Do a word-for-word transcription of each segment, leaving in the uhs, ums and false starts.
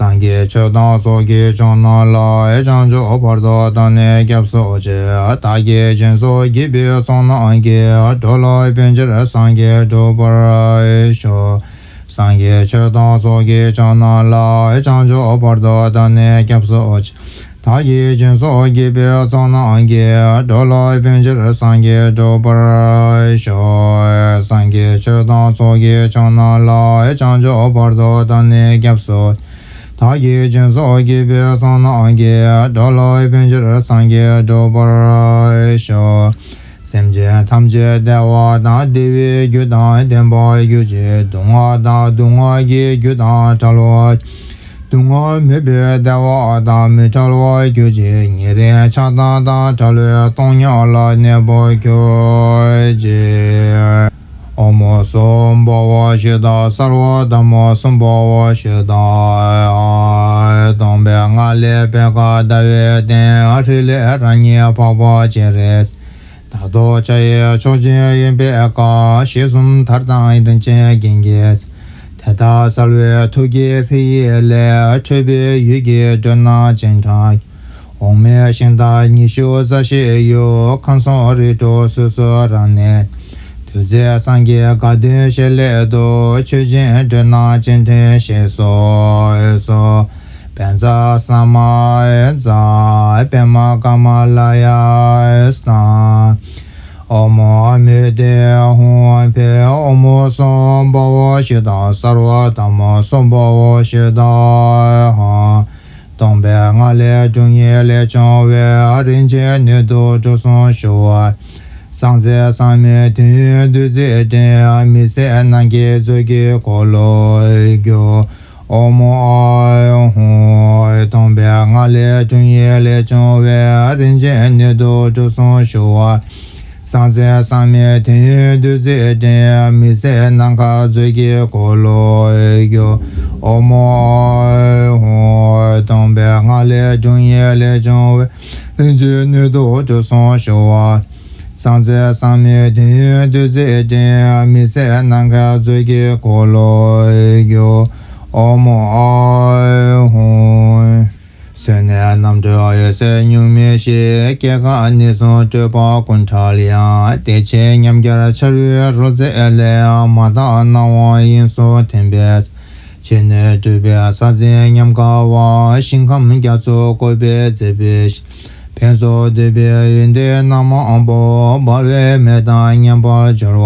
དམ་གྱི་ཆོས་དང་ཚོགས་ཀྱི་མཆོག་རྣམས་ལ། བྱང་ཆུབ་བར་དུ་བདག་ནི་སྐྱབས་སུ་མཆི། བདག་གིས་སྦྱིན་སོགས་བགྱིས་པའི་ཚོགས་རྣམས་ཀྱིས། འགྲོ་ལ་ཕན་ཕྱིར་སངས་རྒྱས་འགྲུབ་པར་ཤོག་སངས་རྒྱས་ཆོས་དང་ཚོགས་ཀྱི་མཆོག་རྣམས་ལ། བྱང་ཆུབ་བར་དུ་བདག་ནི་སྐྱབས་སུ་མཆི། བདག་གིས་སྦྱིན་སོགས་བགྱིས་པའི་ཚོགས་རྣམས་ཀྱིས། འགྲོ་ལ་ཕན་ཕྱིར་སངས་རྒྱས་འགྲུབ་པར་ཤོག་སངས་རྒྱས་ཆོས་དང་ཚོགས་ཀྱི་མཆོག་རྣམས་ལ། བྱང་ཆུབ་བར་དུ་བདག་ནི་སྐྱབས་སུ། བདག་གིས་སྦྱིན་སོགས་བགྱིས་པའི་ཚོགས་རྣམས་ཀྱིས། འགྲོ་ལ་ཕན་ཕྱིར་སངས་རྒྱས་འགྲུབ་པར་ཤོག་སེམས་ཅན་ཐམས་ཅད་བདེ་བ་དང་། བདེ་བའི་རྒྱུ་དང་ལྡན་པར་གྱུར་ཅིག་སྡུག་བསྔལ་དང་སྡུག་བསྔལ་གྱི་རྒྱུ་དང་བྲལ་བར། སྡུག་བསྔལ་མེད་པའི་བདེ་བ་དང་མི་འབྲལ་བར་གྱུར་ཅིག་ཉེ་རིང་ཆགས་སྡང་དང་བྲལ་བའི་སྟོང་ཉིད་ལ་གནས་པར་གྱུར་ཅིག་ཨོཾ་སྭ་བྷཱ་ཝ་ཤུདྡྷ་སརྦ་དྷརྨ་སྭ་བྷཱ་ཝ་ཤུདྡྷ། སྟོང་པའི་ངང་ལས་བྷཻ་ཥ་ཟླ་བའི་སྟེང་། རི་ལས་རང་ཉིད་འཕགས་པ་སྤྱན་རས། ད་ལྟོ་འཆར་བའི་ཕྱོགས་བཅུ་ཡོད་པའི་ཀ་ཞེ་གསུམ་མཐའ་དང་རིན་ཆེན་རྒྱན་གྱིས། དེ་དག་གསལ་བའི་ཐུགས་ཀྱི་ཧྲཱི་ཡིག་ལས། འཕྲོས་པའི་འོད་ཀྱི་སྒྲོན་སྣ་ཅན་དྲངས། འོག་མིན་ཞིང་དང་ཉི་ཤུ་རྩ་བཞིའི་དབུས། ཁམས་གསུམ་རིགས་དྲུག་སོ་སོར་རབ་གནས། བདུད་རྩི་སངས་རྒྱས་དགའ་སྟོན་བཞེས་སླད་དུ། མཆོད་སྦྱིན་སྒྲོལ་སྣ་སྤྱན་འདྲེན་ཞེས་སོགས་སོ། བཛྲ་ས་མ་ཛཿ་པདྨ་ཀ་མ་ལ་ཡ་སྭཱ་ཧཱ། ཨོཾ་ཨ་མི་ཏེ་ཧཱུྃ་ཕཊ། ཨོཾ་སྭ་བྷཱ་ཝ་ཤུདྡྷ་སརྦ་དྷརྨ་སྭ་བྷཱ་ཝ་ཤུདྡྷ་ཧཱ། སྟོང་པའི་ངང་ལས་སྒྲུབ་གཉིས་ལས་བྱུང་བའི། རིན་ཆེན་སྣོད་དུ་གྲུབ་གསུམ་ཞུ་བ། གསང་རྫས་བསམ་མེད་དོན་ཡོད་བདུད་རྩིའི་སྤྲིན། མི་ཟད་ནམ་མཁའི་མཛོད་ཀྱི་འཁོར་ལོས་སྒྱུར། ཨོཾ་ཨཱཿཧཱུྃ། སྟོང་པའི་ངང་ལས་སྒྲུབ་གཉིས་ལས་བྱུང་བའི། རིན་ཆེན་སྣོད་དུ་གྲུབ་གསུམ་ཞུ་བ། གསང་རྫས་བསམ་མེད་དོན་ཡོད་བདུད་རྩིའི་སྤྲིན། མི་ཟད་ནམ་མཁའ་མཛོད་ཀྱི་འཁོར་ལོས་སྒྱུར། ཨོཾ་ཨཱཿཧཱུྃ། སྟོང་པའི་ངང་ལས་སྒྲུབ་གཉིས་ལས་བྱུང་བའི། རིན་ཆེན་སྣོད་དུ་གྲུབ་གསུམ་ཞུ་བ། གསང་རྫས་བསམ་མེད་དོན་ཡོད་བདུད་རྩིའི་སྤྲིན། མི་ཟད་ནམ་མཁའ་མཛོད་ཀྱི་འཁོར་ལོས་སྒྱུར། ཨོཾ་ཨཱཿཧཱུྃ། གསོན་ནས་རྣམ་གྲོལ་འོད་གསལ་གཉུག་མའི་གཤིས། སྐྱེ་རྒ་ན་འཆིའི་སྒྲིབ་པ་ཀུན་བྲལ་ཡང་། བདེ་ཆེན་ཉམས་དཀར་འཆར་བའི་རོལ་རྩེད་ལས། མ་དག་སྣང་བ་དབྱིངས་སུ་ཐིམ་པས། ཕྱི་སྣོད་སྤྲུལ་པའི་ས་འཛིན་ཉམས་དགའ་བ། ཞིང་ཁམས་རྒྱ་མཚོ་བཀོད་པའི་མཛེས་པའི། ཕུན་ཚོགས་འདུས་པའི་ཡོན་ཏན་རྣམ་མང་པོ། འབར་བའི་མེ་དང་མཉམ་པར་སྦྱོར་བ།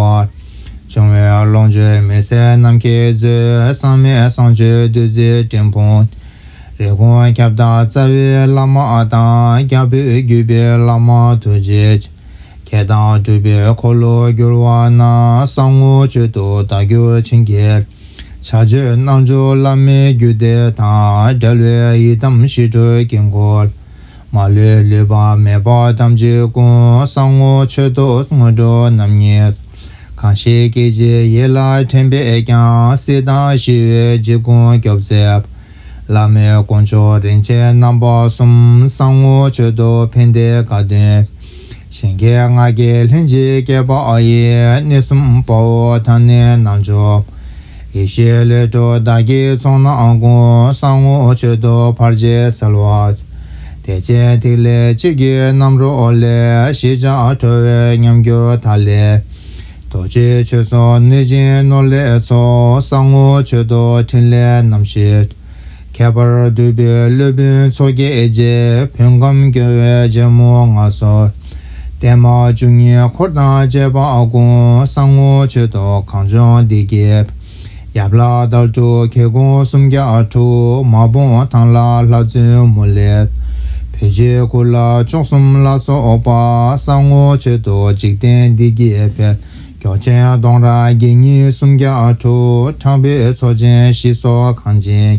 འབྱུང་བའི་ཀློང་བརྗོད་མི་ཟད་ནམ་མཁའི་མཛོད། བསམ་མེད་བསང་མཆོད་བདུད་རྩིའི་སྤྲིན་ཕུང་། རེ་སྐོང་ཁྱབ་བདག་རྩ་བའི་བླ་མ་དང་། རྒྱ་བོད་བརྒྱུད་པའི་བླ་མ་ཐུགས་རྗེ་ཆེ། མཁས་དང་གྲུབ་པའི་འཁོར་ལོ་བསྒྱུར་བ་ན། གསང་སྔགས་མཆོད་དོ་བདག་གྱུར་བྱིན་གྱིས། བྱ་སྤྱོད་རྣལ་འབྱོར་བླ་མེད་རྒྱུད་སྡེ་དང་། འབྲེལ་བའི་ཡི་དམ་ཞི་ཁྲོའི་དཀྱིལ་འཁོར། མ་ལུས་ལུས་པ་མེད་པ་ཐམས་ཅད་ཀུན། གསང་སྔགས་མཆོད་དོ་དངོས་གྲུབ་རྣམ་གཉིས། གང་ཞིག་སྐད་ཅིག་ཡིད་ལ་དྲན་པས་ཀྱང་། སྲིད་དང་ཞི་བའི་འཇིགས་ཀུན་སྐྱོབ་མཛད། བླ་མེད་དཀོན་མཆོག་རིན་ཆེན་རྣམ་པ་གསུམ། གསང་སྔགས་མཆོད་དོ་ཕན་བདེའི་དགའ་སྟོན། གཞན་སྐད་ལྔ་བརྒྱའི་ལྷན་ཅིག་སྐྱེས་པ་ཡི། གནས་གསུམ་དཔའ་བོ་ཐ་སྙད་རྣལ་འབྱོར། ཡེ་ཤེས་ལས་གྲུབ་བདག་གི་ཚོགས་རྣམས་ཀུན། གསང་སྔགས་མཆོད་དོ་ཕར་ཕྱིན་གསལ་བ། བདེ་ཆེན་ཐིག་ལེ་གཅིག་གི་རྣམ་རོལ་ལས། ཞི་འཇམ་ཁྲོ་བོའི་ཉམས་འགྱུར་ཐ་ལེ། རྡོ་རྗེ་ཆོས་སྲུང་གནོད་སྦྱིན་ནོར་ལྷའི་ཚོགས། གསང་སྔགས་མཆོད་དོ་ཕྲིན་ལས་རྣམ་བཞི། ཁྱད་པར་འགྲུབ་པའི་སློབ་དཔོན་ཚོགས་བརྒྱད་ཀྱི། ཕུང་ཁམས་སྐྱོང་བའི་རྒྱལ་མོ་ལྔ་སོགས། བརྟན་མ་བཅུ་གཉིས་འཁོར་དང་བཅས་པ་ཀུན། གསང་སྔགས་མཆོད་དོ་གངས་ལྗོངས་འདི་སྐྱེ། ཡབ་ལྷ་དྭལ་ཕྲུག་གྱལ་ཀུང་སུམ་བརྒྱ་དྲུག་མ་བུ་ཐང་ལྷ་ལྷ་བཙུན་མུ་ལེ། བོད་རྗེ་གུ་ལ་མཆོག་གསུམ་ལ་སོགས་པ། གསང་སྔགས་མཆོད་དོ་འཇིག་རྟེན་འདི་སྐྱེ་འཕེལ། མགྱོགས་ཆེན་གདོང་ར་དགེ་བསྙེན་སུམ་བརྒྱ་དྲུག་ཕྲག་པའི་ཚོགས་ཅན་ཞི་སོགས་གངས་ཅན།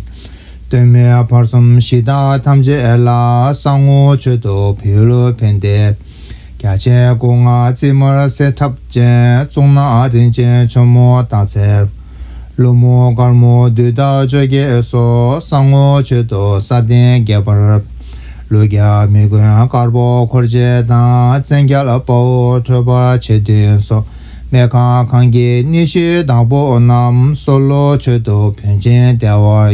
སྟོད་སྨད་བར་གསུམ་གཞི་བདག་ཐམས་ཅད་ལ། གསང་སྔགས་མཆོད་དོ་བོད་ཡུལ་ཕན་བདེ། རྒྱ་ཆེན་སྐུ་ལྔ་རྩིབས་དམར་གསེར་ཁྲབ་ཅན། གཙུག་ན་རིན་ཆེན་ཆུ་མོ་སྟག་འཚེར། ཀླུ་མོ་དཀར་མོ་བདུད་དང་བཅོ་བརྒྱད་སོགས། གསང་སྔགས་མཆོད་དོ་ས་སྟེང་རྒྱས་པར། ཀླུ་རྒྱལ་མི་མགོན་དཀར་པོ་འཁོར་བཅས་དང་། བཙན་རྒྱལ་དཔའ་བོ་ཁྲོས་པ་མཆེད་བདུན་སོགས། སྨན་ཁང་གངས་ཀྱི་གནས་བཞིའི་བདག་པོ་རྣམས། གསོལ་ལོ་མཆོད་དོ་བོན་ཆེན་བདེ་བར།